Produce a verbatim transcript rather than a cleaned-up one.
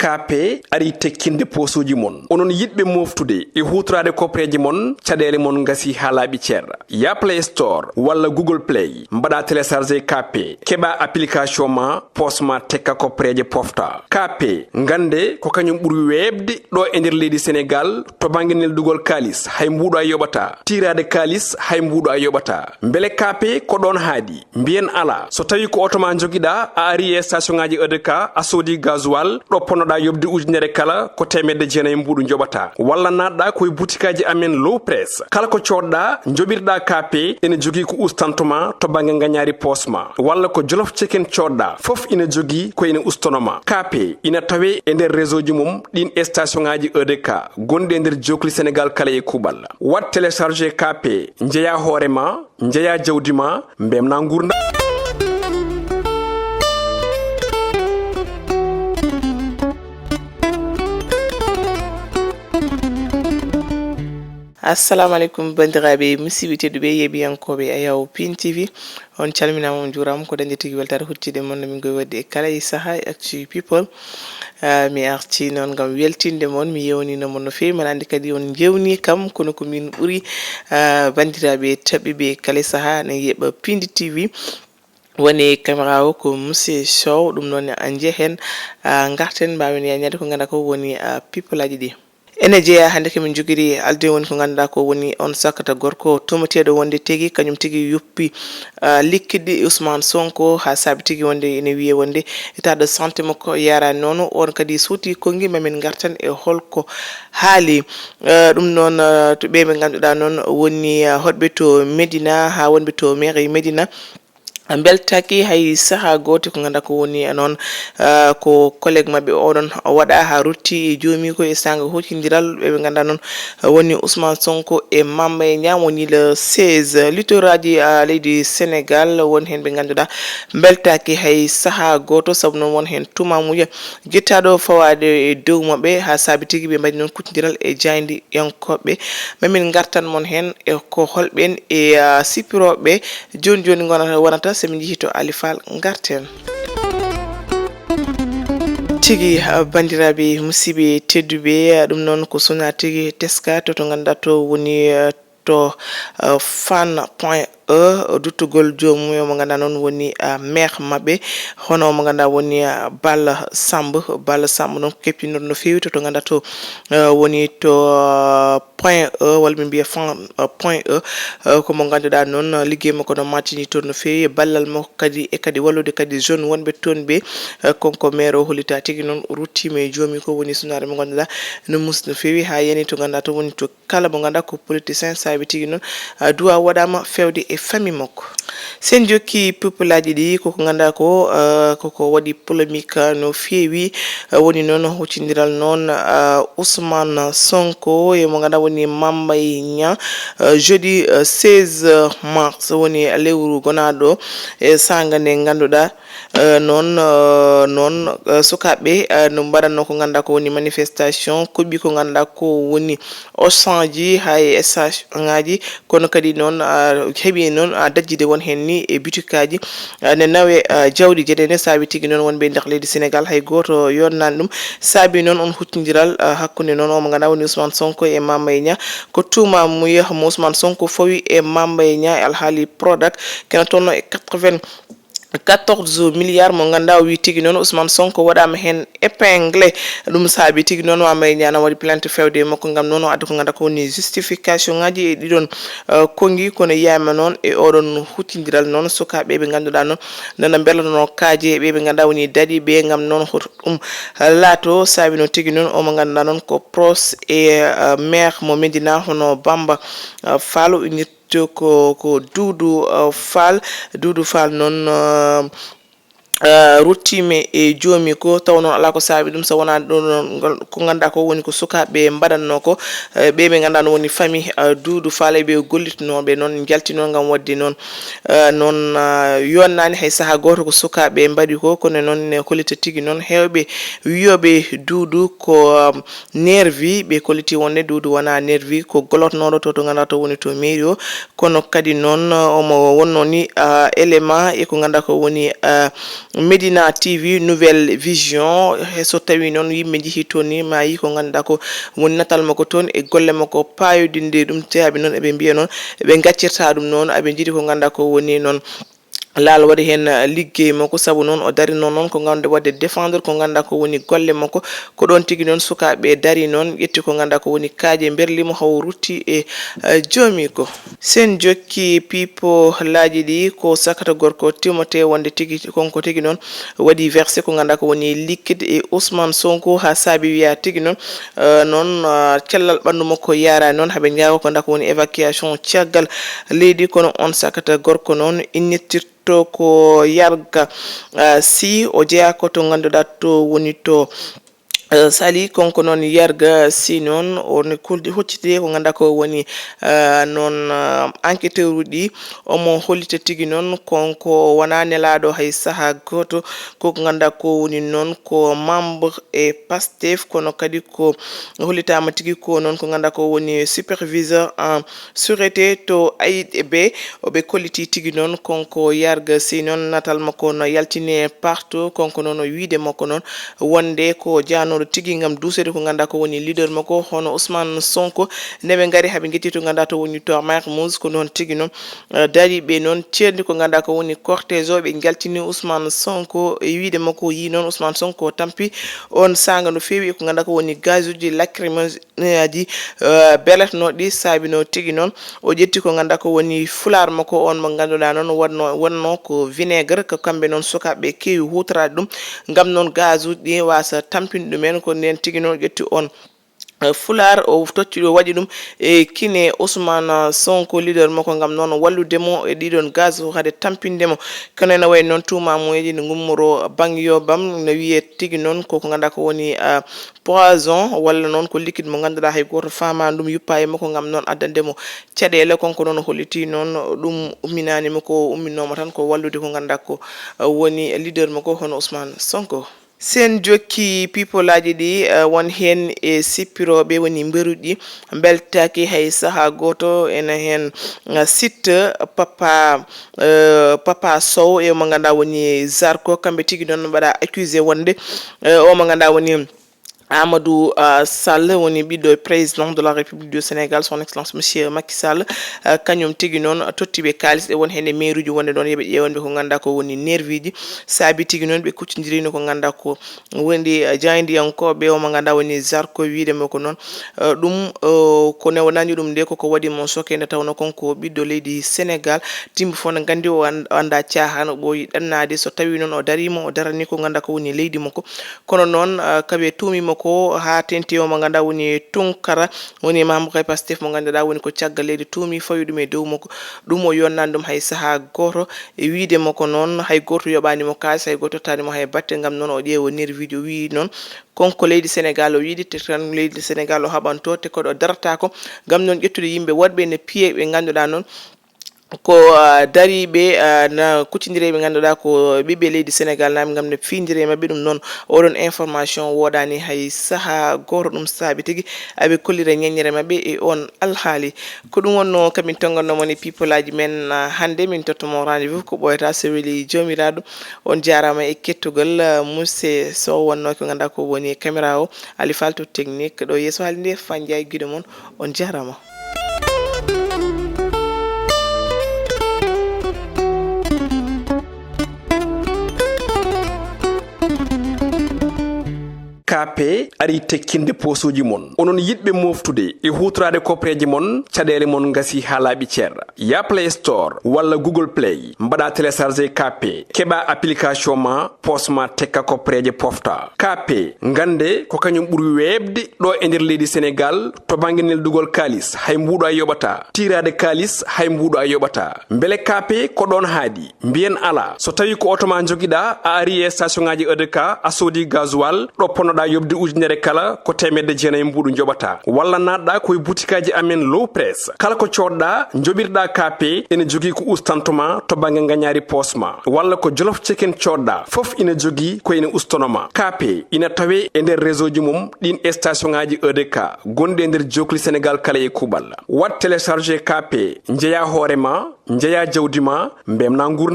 K P ari tekkinde poosuuji mon. Onon yiɗɓe mooftude e huutoraade kopreeje mon, caɗeele mon ngasi haa laaɓi cer. Ya Play Store walla Google Play, mbaɗa télécharger K P, keɓa application ma, poos ma tekka kopreeje pofta. K P, ngannde ko kañum ɓuri weeɓde ɗo e nder leydi Senegaal to bannge neldugol kaalis, hay mbuuɗo a yoɓata. Tiiraade kaalis, hay mbuuɗo a yoɓata. Mbele K P ko ɗoon haaɗi? Mbiyen alaa. So tawii ko oto ma njogiɗaa, a ari e station ŋaaji E D K, a soodi gasoil, ɗo ponnoɗaa yoɓde ujunere kala, ko teemedde jeenayi mbuuɗu njoɓataa. Walla naatɗaa ko e butikaaji amen Low Press. Kala ko coodɗaa, njoɓirɗaa K P, ene jogii ko ustanto ma to bannge ngañaari poos ma. Walla ko Jolof Chicken coodɗaa, fof ina jogii ko ina ustono ma. K P ina tawee e nder réseau ji mum ɗiin e station ŋaaji E D K gonɗi e nder jookli Senegaal kala e kuuɓal. Waɗ télécharger K P, njeyaa hoore ma, njeyaa jawdi ma, mbemnaa nguurndam. Assalamu aleykum, banndiraaɓe, musidɓe tedduɓe, yeeɓiyankooɓe Ayaw Pin T V. On calminaama, on njuuraama. Ko dañde tigi weltaare huccitde mon no min ngoy waɗde e kala e sahaa e Actu People. Ah, mi arti noon ngam weltinde mon, mi yewnino mon no feewi. Mbaɗa anndi kadi on njewnii kam, kono ko min ɓuri, ah, banndiraaɓe taɓɓiiɓe kala e sahaa ne yeeɓa Pindi T V. Woni caméra o ko Monsieur Sow, ɗum noon a njehen, ah, ngarten mbaawen yañaade ko ngannduɗaa ko woni, ah, people aji ɗi. Ene jeyaa hannde ko min njogiri alde woni ko ngannduɗaa ko woni on sakkata gorko tuumateeɗo wonde tigi kañum tigi yoppi, ah, likkiɗi Ousmane Sonko haa saabi tigi wonde ene wiyee wonde état de santé makko yaraani noon. On kadi suuti konngi ma min ngartan e holko haali. Ah, ɗum noon, ah, to ɓe ɓe ngannduɗaa noon woni, ah, hoɗɓe to Médina haa wonɓe to mairie Médina. Mbeltaaki hay sahaa gooto ko ngannduɗaa ko woni noon, ah, ko collègue maɓɓe oɗon waɗa haa rutti e joomi ko e saanga huccindiral ɓe ɓe ngannduɗaa noon woni Ousmane Sonko e Mame Mbaye Niang woni le seize. Littoraaji, ah, leydi Sénégal won heen ɓe ngannduɗaa mbeltaaki hay sahaa gooto sabu noon won heen tuumaamuya jettaaɗo fawaade e dow maɓɓe haa saabi tigi ɓe mbaɗi noon kuccindiral e jaayndiyankooɓe. Ma min ngartan mon heen e ko holɓeen e, ah, sippirooɓe jooni jooni ngonata, wonata so min njehii to Ali Fall ngarten. Tigi, ah, banndiraaɓe, musidɓe tedduɓe, ah, ɗum noon ko sona tigi teska to, to ngannduɗaa to woni, ah, to, ah, Fann Point E, duttugol joomum e mo ngannduɗaa noon woni, ah, maire maɓɓe, hono mo ngannduɗaa woni, ah, Balla Samb. Balla Samb noon ko keɓtinooɗo no feewi to, to ngannduɗaa to, ah, woni to, ah, Point E, walla min mbiya Fan, ah, Point E, ah, ko mo ngannduɗaa noon, ah, liggey makko no maatini toon no feewi, e ballal makko kadi, e kadi wallude kadi jeune wonɓe toon ɓe, ah, kanko maire o hollita tigi noon o ruttiima e joomi ko woni sunaare mo ngannduɗaa no muusi no feewi haa yani to ngannduɗaa to woni to kala mo ngannduɗaa ko politicien saabi tigi noon, ah, duwaaw waɗaama feewde e famille makko. Sen jokki people aji ɗi, koko ngannduɗaa ko, ah, koko waɗi polémique, ah, no feewi, ah, woni noon huccindiral noon, ah, Ousmane Sonko e mo ngannduɗaa woni Mame Mbaye Niang, ah, jeudi, ah, seize mars woni lewru gonaaɗo e saanga nde ngannduɗaa, ah, noon, ah, noon, ah, sukaaɓe, ah, no mbaɗatnoo ko ngannduɗaa ko woni manifestation, kuɓɓi ko ngannduɗaa ko woni Auchan ji, haa e station ŋaaji, kono kadi noon, ah, heɓi noon, ah, dajjide won heen ni e bitikaaji, ah, ne nawe, ah, jawɗi jeɗene, saabi tigi noon wonɓe e nder leydi Sénégal hay gooto yonnaani ɗum. Saabi noon on huccindiral, ah, hakkunde noon o mo ngannduɗaa woni Ousmane Sonko e Mame Mbaye Niang, ko tuumaamuya mo Ousmane Sonko fawi e Mame Mbaye Niang e alhaali Prodac, kena tolno e quatre-vingt-quatorze milliards mo ngannduɗaa o wii tigi noon Ousmane Sonko waɗaama heen épinglé. Ɗum saabi tigi noon Mame Mbaye Niang waɗi plainte feewde e makko ngam noon o adda ko ngannduɗaa ko woni justification ŋaaji e ɗiɗon, eh, konngi, kono yiyaama noon e oɗon huccindiral noon sukaaɓe ɓe ngannduɗaa noon nana mbelonoo kaaje ɓe ɓe ngannduɗaa woni daɗi ɓe ngam noon hoto ɗum laato. Saabi noon tigi noon o mo ngannduɗaa noon ko proche e, eh, maire mo Médina hono Bamba, eh, Fall o innir to ko, ko Doudou, uh, Fall. Doudou Fall noon, uh, uh, ruttiima e joomi ko taw noon alaa ko saabi ɗum so wonaa ɗum noon ngol, ko ngannduɗaa ko woni ko sukaaɓe mbaɗatnoo ko, uh, ɓe ɓe ngannduɗaa no woni famille, uh, Doudou Fall e ɓe gollitinooɓe noon njaltinoo ngam waɗde noon, uh, noon, uh, yonnaani hay sahaa gooto ko sukaaɓe mbaɗi ko, kono noon ne hollita tigi noon heewɓe wiyooɓe Doudou ko, um, nervi, ɓe kolliti wonde Doudou wonaa nervi, ko gollotonooɗo to, to ngannduɗaa to woni to mairie o. Kono kadi noon, uh, omo wonnoo ni, uh, élément e ko ngannduɗaa ko woni, uh, Medina T V, Nouvelle Vision. He so tawi noon yimɓe njehii toon ni, ma yi ko ngannduɗaa ko woni natal makko toon e golle makko paayodinɗe. Ɗum jaabi noon eɓe mbiya noon eɓe ngaccirta ɗum noon, eɓe njiɗi ko ngannduɗaa ko woni noon laal waɗi heen, uh, liggey makko, sabu noon o dari noon, noon ko ngam waɗde défendre ko ngannduɗaa ko woni golle makko. Ko ɗoon tigi noon sukaaɓe dari noon, ƴetti ko ngannduɗaa ko woni kaaƴe, mberli mo haw rutti e, uh, joomi ko. Sen jokki people laaji ɗi, ko sakata gorko Timothée wonde tigi, konko tigi noon waɗi versé ko ngannduɗaa ko woni liquide e Ousmane Sonko, haa saabi wiya tigi noon, uh, noon, uh, cellal ɓanndu makko yaaraani noon, haɓe njaago ko ngannduɗaa ko woni évacuation caggal leydi, kono on sakata gorko noon innittirto ko Yarga, uh, si o jeyaa ko to ngannduɗaa to woni to, uh, Sali, konko noon Yarga si noon on kuldi huccitee ko ngannduɗaa ko woni, uh, noon, uh, enquêteur uji, omo hollita tigi noon konko wonaa nelaaɗo hay sahaa gooto, ko ko ngannduɗaa ko woni noon ko membre e Pastef, kono kadi ko hollitaama tigi ko noon ko ngannduɗaa ko woni superviseur en sûreté to A I B. Oɓe kolliti tigi noon konko Yarga si noon natal makko no yaltine partout, konko noon o wiide makko noon wonde ko jaanooɗo tigi ngam duuseede ko ngannduɗaa ko woni leader makko hono Ousmane Sonko. Nde ɓe ngari haɓe ngetti to ngannduɗaa to woni to Mermoz, ko noon tigi noon, eh, dariiɓe noon ceerndi ko ngannduɗaa ko woni cortège o, ɓe njaltini Ousmane Sonko e wiide makko yi noon Ousmane Sonko tampi on saanga no feewi e ko ngannduɗaa ko woni gazuji lacrymogène aji, eh, beletnooɗi, saabinoo tigi noon o ƴetti ko ngannduɗaa ko woni fulaar makko on mo ngannduɗaa noon wonno, wonno ko vinaigre, ko kamɓe noon sukaaɓe keewi huutoraade ɗum ngam noon gazuji ɗi waasa tampinde ɗumen. Ko ndeen tigi noon o ƴetti on, eh, fulaar, o tocci ɗum, o waɗi ɗum e kine Ousmane Sonko, leader makko, ngam noon wallude mo e ɗiɗon gaz o hade tampinde mo. Kono ene wayi noon tuumaamuyeeji ne ngummoroo bang yo bam, no wiyee tigi noon ko ko ngannduɗaa ko woni, ah, poison walla noon ko liquide mo ngannduɗaa hay gooto faamaani ɗum, yuppa e makko ngam noon addande mo caɗeele. Konko noon o holliti noon ɗum umminaani mo, ko umminoo mo tan ko wallude ko ngannduɗaa ko, eh, woni leader mo ko hono Ousmane Sonko. Sen jokki people aji ɗi, eh, won heen e sippirooɓe woni mberuɗi mbeltaaki hay sahaa gooto. Ene heen, eh, site Papa, eh, Papa Sow e mo ngannduɗaa woni Zarko, kamɓe tigi noon mbaɗa accusé wonde, eh, o mo ngannduɗaa woni Amadou, ah, Sall woni ɓiɗɗo président de la République du Sénégal, son excellence monsieur Macky Sall, ah, kañum tigi noon tottiɓe kaalis ɗe won heen e mairie uji wonde ɗoon yoɓe ƴeewanɓe ko ngannduɗaa ko woni nervi ji. Saabi tigi noon ɓe kuccondirino ko ngannduɗaa ko woni, ah, jaayndiyankooɓe o mo ngannduɗaa woni Zarko, wiide mo ko noon, ah, ɗum, oh, ko newanaani ɗum nde koko waɗi mo soke nde tawnoo konko ɓiɗɗo leydi Sénégal, timbo fof no nganndi o an-, o anndaa caahaan, o ɓooyi ɗannaade. So tawii noon o dariima, o daranii ko ngannduɗaa ko woni leydi makko. Kono noon, ah, kaɓe tuumi mo ko haa teŋti o mo ngannduɗaa woni Tunkara, woni membre e Pastef mo ngannduɗaa woni ko caggal leydi tuumi fawi ɗum e dow makko. Ɗum o yonnaani ɗum hay sahaa gooto. E wiide makko noon, hay gooto yoɓaani mo kaalis, hay gooto tottaani mo hay batte, ngam noon o ƴeewa nervi ji. O wiyi noon, konko leydi Sénégal o yiɗi, te tan leydi Sénégal o haɓanto, te koɗo darata ko ngam noon ƴettude yimɓe woɗɓe ne piye ɓe ngannduɗaa noon ko, ah, dariiɓe, ah, na kuccondireeɓe ngannduɗaa ko ɓiɓɓe leydi Sénégal naaɓe ngam ne fiindire maɓɓe. Ɗum noon, oɗon information woodaani hay sahaa gooto. Ɗum saabi tigi aɓe kollira ñeññere maɓɓe e on alhaali. Ko ɗum wonno kamin tonganno mon e people aji men, ah, hannde. Min totto mon rendez-vous ko ɓooyata so weli Joomiraaɗo. On jaaraama e kettugol, ah, Mousse Sow wonno ko ngannduɗaa ko woni caméra o, Ali Fall to technique. Ɗo yeeso haalde nde Fandiaye giɗo mon. On jaaraama. K P ari tekkinde poosuuji mon. Onon yiɗɓe mooftude e huutoraade koppereeje mon, caɗeele mon ngasi haa laaɓi cer. Ya Play Store walla Google Play, mbaɗa télécharger K P, keɓa application ma, poos ma tekka koppereeje pofta. K P, ngannde ko kañum ɓuri weeɓde ɗo e nder leydi Sénégal to bannge neldugol kaalis, hay mbuuɗo a yoɓata. Tiiraade kaalis, hay mbuuɗo a yoɓata. Mbele K P ko ɗoon haaɗi? Mbiyen alaa. So tawii ko oto ma njogiɗaa, a ari e station ŋaaji E D K, a soodi gasoil, ɗo ponnoɗaa yoɓde ujunere kala, ko teemedde jeenayi mbuuɗu njoɓataa. Walla naatɗaa ko e butikaaji amen Low Press. Kala ko coodɗaa, njoɓirɗaa K P, ene jogii ko ustanto ma to bannge ngañaari poos ma. Walla ko Jolof Chicken coodɗaa, fof ina jogii ko ina ustono ma. K P ina tawee e nder réseau ji mum ɗiin e station ŋaaji E D K gonɗi e nder jookli Sénégal kala e kuuɓal. Waɗ télécharger K P, njeyaa hoore ma, njeyaa jawdi ma, mbemnaa nguurndam.